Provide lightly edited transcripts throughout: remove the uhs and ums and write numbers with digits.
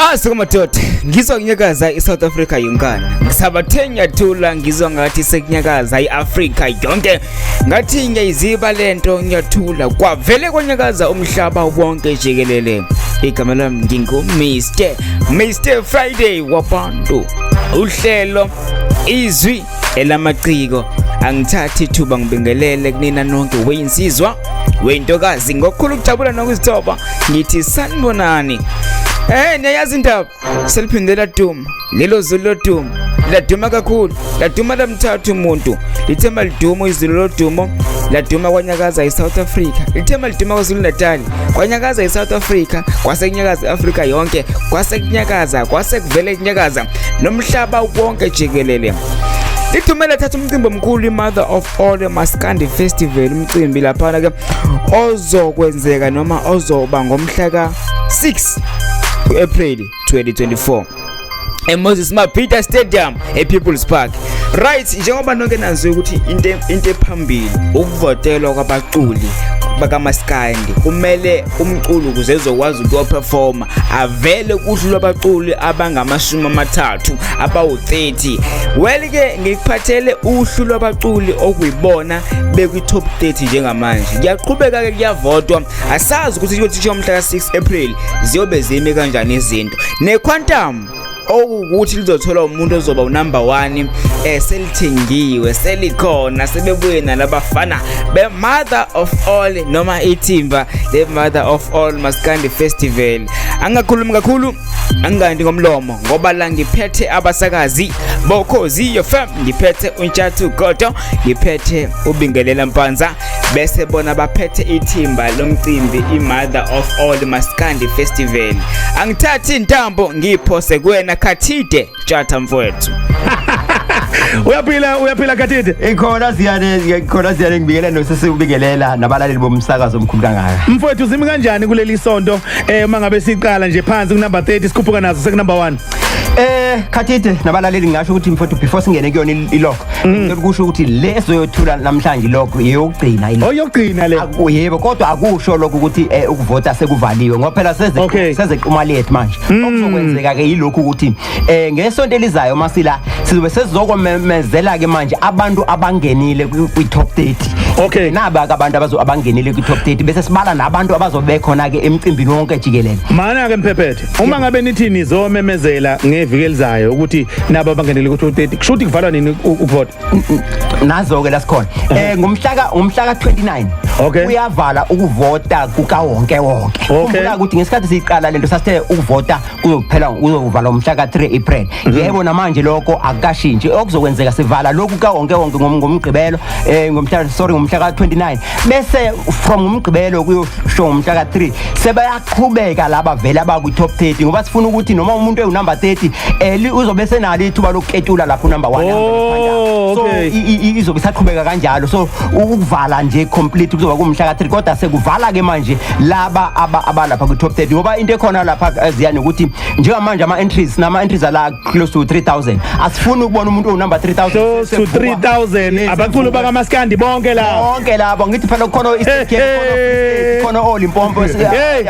Asikumadoda, ngizwa kunyakaza iSouth Africa yonkana. Ngisabathe ngiyathula, ngizwa ngathi sekunyakaza iAfrika yonke. Ngathi ngiyayiziba lento, ngiyathula, kwavele kwanyakaza umhlaba wonke jikelele. Igama lami ngingu Mr Friday wabantu. Uhlelo Izwi Elamaciko. Angithathi ithuba ngibingelele kunina nonke weyinsizwa wentokazi ngokukhulu ukujabula nokuzithoba, ngithi sanibonani. Niyayazi indaba, seliphinde laduma lelo zulu lodumo, laduma kakhulu, laduma lamthatha umuntu. Lithemba lidumo izulu lodumo, laduma kwanyakaza iSouth Africa. Lithemba liduma kwaZulu Natal, kwanyakaza iSouth Africa, kwase kunyakaza iAfrica yonke, kwase kunyakaza, kwase kuvele kunyakaza nomhlaba wonke jikelele. Lidume lathatha umcimbi omkhulu, i-Mother of All Maskandi Festival, umcimbi laphana ke ozokwenzeka noma ozoba ngomhla ka-6 ku-April 2024 eMoses Mabhida Stadium ePeople's Park. Right, njengoba nonke nazi ukuthi into ephambili ukuvotelwa kwabaculi bakamaskandi. Kumele umculo ukuze ezokwazi ukuyoperforma avele kuhlu lwabaculi abangama-30, abawu-30. Well ke, ngikuphathele uhlu lwabaculi okuyibona bekwi-top 30 njengamanje. Kuyaqhubeka ke, kuyavotwa. Asazi ukuthi kuyothi mhla ka-6 April ziyobe zimi kanjani izinto, ne-quantum okuwukuthi lizothola umuntu ozoba unumber 1 selithengiwe, selikhona, sebebuye nalabafana be Mother of All noma ithimba le Mother of All Maskandi Festival. Angakhulumi kakhulu, angandi ngomlomo, ngoba la ngiphethe abasakazi boKhozi FM, ngiphethe uNtshathu Godo, ngiphethe uBingelela Mpanza, bese bona baphethe ithimba lomcimbi i-Mother of All Maskandi Festival. Angithathi intambo, ngiphose kuwena Khathide Tshatha mfowethu. Uyaphila, uyaphila Khathide? Ikhona Ziyane, ikhona Ziyane, ngibingelela nosesubingelela nabalaleli bomsakazo omkhulu kangaka. Mfowethu, zimi kanjani kuleli sonto uma ngabe siqala nje phansi ku number 30, sikhuphuka nazo seku number 1? Khathide nabalaleli, ngisho ukuthi mfowethu, before singene kuyona ilog, ngicela ukusho ukuthi le esizoyothula namhlanje ilog eyokugcina ilog. Oyokugcina le. Yebo, kodwa akusho lokho ukuthi ukuvota sekuvaliwe, ngoba phela seze seze qumali yethu manje. Okuzokwenzeka ke yilokhu ukuthi ngesonto elizayo masila sizobe sesizokomemezela ke manje abantu abangenile kwi top 30. Naba ke abantu abangenile kwi top 30, bese sibala nabantu abazobe khona ke emcimbini wonke jikelele. Mana ke Mphephethe, uma ngabe nithi nizomemezela ngeviki elizayo ukuthi nabo abangenele ku top 30, kusho ukuthi kuvalwa nini ukuvota? Nazo ke la sikhona ngomhla ka 29 uyavala ukuvota kuka wonke wonke. Khumbula ukuthi ngesikhathi siqala lento sasithe ukuvota kuzophela, kuzovala umhla ka 3 April. Yebo, namanje lokho akukashintshi. Okuzokwenzeka, sivala lokhu ka wonke wonke ngomgqibelo, ngomhla, sorry, ngomhla ka 29, bese from umgqibelo kuyosho ngomhla ka 3 sebayaqhubeka laba vele abakwi top 30, ngoba sifuna ukuthi noma umuntu ewu number 30 uzobe senalo ithuba lokuketula lapho number 1. So izobe isaqhubeka kanjalo. So ukuvala nje complete kuzoba kumhla ka 3, kodwa sekuvala ke manje laba abalapha ku top 30, ngoba into ekhona lapha eziyani ukuthi njengamanje ama entries, nama entries ala close to 3000. Asifuni ukubona umuntu owu number 3000. Close to 3000 abaculi bakamaskandi bonke la. Bonke labo. Ngithi phela kukhona o-Eastern Cape, khona o-Free State, khona o-Limpopo,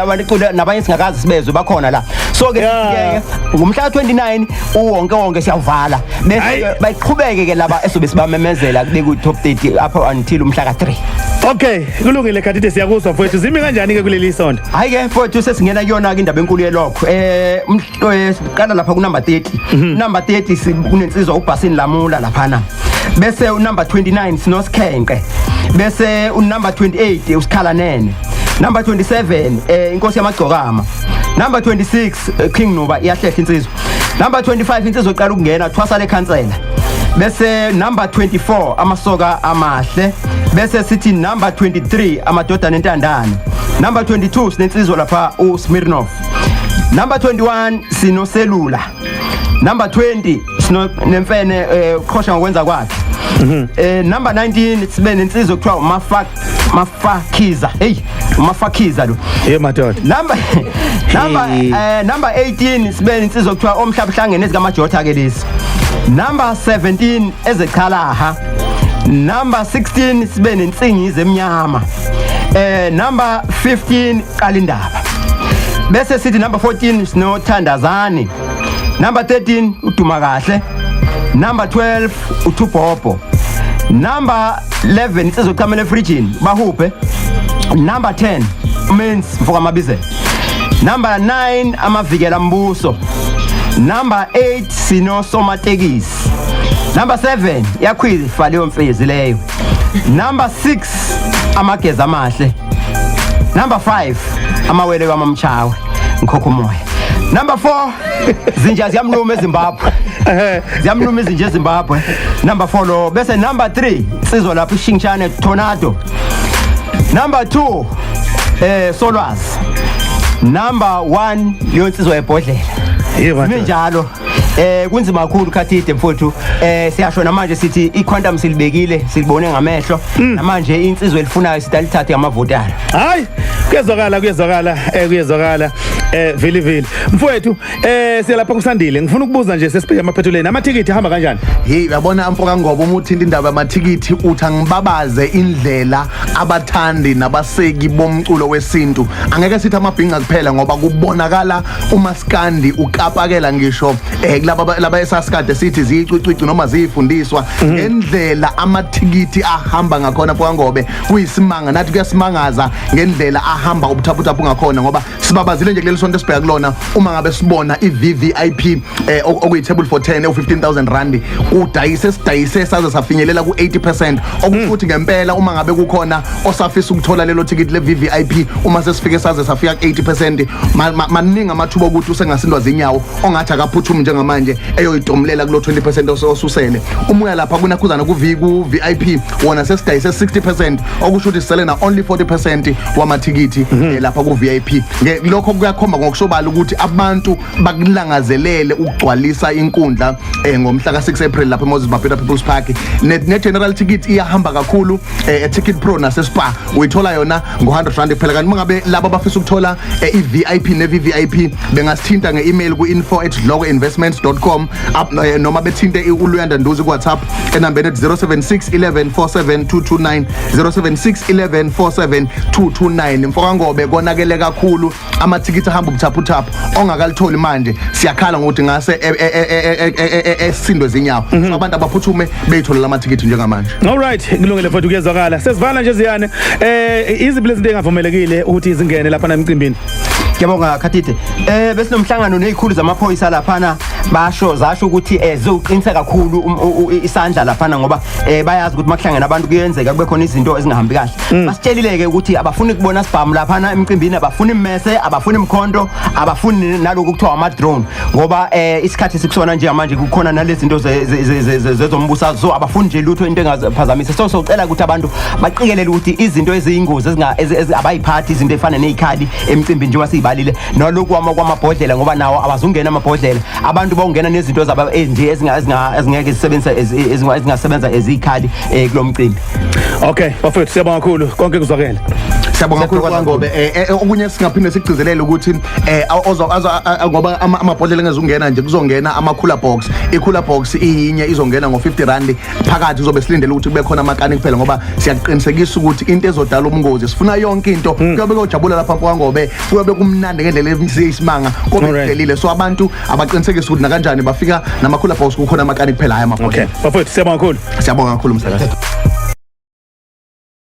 abantu cula nabanye singakazi sibezwe bakhona la. So ke ke ngomhla ka-29 uwonke wonke siyawuvala, bese bayiqhubeke ke laba esobe sibamemezela beku top 30 up until umhla ka-3. Okay, kulungile Khathide, siyakuzwa mfowethu. Zimi kanjani ke kuleli sonto? Hayi ke mfowethu, sesingena kuyona ke indaba enkulu yelokho. Siqala lapha ku number 30. Number 30 kunensizwa uBhasini Lamula laphana, bese unumber 29 sinoSikhenqe, bese unumber 28 uSikhala Nene, number 27 inkosi yamagcokama, number 26 King Nuba, iyahlehla insizwa, number 25 insizwa eqala ukungena, Thwasa lekhansela, bese number 24 amasoka amahle, bese sithi number 23 amadodana entandane, number 22 sinensizwa lapha uSmirnov, number 21 sinoselula, number 20 sino nemfene uqhosha ngokwenza kwakhe, number 19 sibe nensizwa kuthiwa uMafa Mafakhiza. Hey, uMafakhiza lo. Hey madoda. Number Hey. Number 18 sibe insizwa kuthiwa omhlaba hlangene, ezikamajotha ke lezi. Number 17 ezechalaha. Number 16 sibe nensingizi emnyama. Number 15 qala indaba. Bese sithi number 14 sinoThandazani. Number 13 uDuma kahle. Number 12 uThubhobho. Number 11 insizwa echamela efrijini bahubhe. Number 10 uMenzi mfoka Mabizela. Number 9 amavikela mbuso. Number 8 sinosomatekisi. Number 7 yakhwifa leyo mfezi leyo. Number 6 amageza amahle. Number 5 amawele wamamchawe ngikhokha umoya. Number 4 zinja ziyamluma eZimbabwe. Ziyamluma izinja eZimbabwe. Number 4 lo bese number 3 insizwa lapho ishingishane tornado. Number 2 Solwazi. Number 1 leyo nsizwa yebhodlela. Yebo. Minjalo. Kunzima kakhulu Khathide mfowethu. Siyasho namanje sithi iQuantum silibekile, silibone ngamehlo. Namanje insizwe elifunayo sithi alithathe ngamavoti alo. Hayi, kuyezwakala, kuyezwakala, kuyezwakala. Vili vili. Mfowethu, siyalapha kusandile. Ngifuna ukubuza nje sesibheke amaphethelweni. Amathikithi ahamba kanjani? Hey, uyabona mfo kaNgobo, uma uthinta indaba yamathikithi uthi angibabaze indlela abathandi nabaseki bomculo wesintu. Angeke sithi amabhinca kuphela ngoba kubonakala umaskandi ukapakela ngisho kulaba laba esasikade sithi ziyicwicwici noma ziyifundiswa ngendlela amathikithi ahamba ngakhona mfo kaNgobe kuyisimanga, nathi kuyasimangaza ngendlela ahamba ubuthaphuthaphu ngakhona ngoba sibabazile nje kuleli sonto esibheka kulona uma ngabe sibona i-VVIP okuyi table for 10 ewu 15000 rand kudayise sidayise saze safinyelela ku 80% okufuthi ngempela uma ngabe kukhona osafisa ukuthola lelo ticket le VVIP uma sesifike saze safika ku 80% maningi amathuba okuthi usengasindwa zinyawo ongathi akaphuthumi njengamanje eyoyidomulela kulo 20% osusele. Uma uya lapha kunakhuzana ku V ku VIP wona sesidayise 60% okusho ukuthi sisele na only 40% wamathikithi lapha ku VIP. Lokho kuyakhomba ngokusobala ukuthi abantu bakulangazelele ukugcwalisa inkundla ngomhla ka6 April lapha eMoses Mabhida People's Park. Ne general ticket iyahamba kakhulu e-Ticket Pro nase Spar uyithola yona ngo100 rand kuphela, kanti mangabe laba abafisa ukuthola i-VIP ne-VVIP bengasithinta nge-email ku-info@dlokoinvestments.com noma bethinte uLuyanda Nduzi ku-WhatsApp enambeni ethi 076 11 47 229, 076 11 47 229. Mfokangobe, konakele kakhulu, amathikithi ahamba ubuthaphuthaphu, ongakalitholi manje siyakhala ngokuthi ngase esindwe zinyawo. So abantu abaphuthume beyitholela amathikithi njengamanje. All right, kulungile futhi kuyezwakala. Sesivala nje ziyane. Iziphi lezi zinto engavumelekile ukuthi zingene lapha emcimbini? Ngiyabonga Khathide. Besinomhlangano nezikhulu zamaphoyisa laphana, basho zasho ukuthi zizoqinisa kakhulu isandla laphana ngoba bayazi ukuthi makuhlangana abantu kuyenzeka kube khona izinto ezingahambi kahle. Basitshelile ke ukuthi abafuni kubona sibhamu laphana emcimbini, abafuni imese, abafuni imkhonto, abafuni naloku kuthiwa ama drone ngoba isikhathi sikusona nje manje kukhona nalezi zinto zezombusazo, so abafuni nje lutho into engaphazamisa. So socela ukuthi abantu baqikelele ukuthi izinto eziyingozi abayiphathi, izinto ezifana nezikhali emcimbini njengoba siyibalile, naloku kwamabhodlela ngoba nawo abazungena amabhodlela, abantu bawungena nezinto zaba nje ezingeke zisebenzise ezingasebenza ezikhali kulomcimbi. Okay, bafethu, siyabonga kakhulu, konke kuzwakele. Siyabonga kakhulu kwaNgobe. Okunye singaphinde sigcizelele ukuthi ozo ngoba amabhodlela engezungena nje, kuzongena ama cooler box. I cooler box iyinye izongena ngo50 rand, phakathi kuzobe silindele ukuthi kube khona amakani kuphela ngoba siyakuqinisekisa ukuthi into ezodala ubungozi sifuna yonke into kuyobe kuyojabula lapha kwaNgobe, kuyobe kumnandi ngendlela esiyisimanga kobe kudelile, so abantu abaqinisekisa ukuthi nakanjani bafika nama cooler box kukhona amakani kuphela, hayi amabhodlela. Okay, bafethu, siyabonga kakhulu. Siyabonga kakhulu msakazi.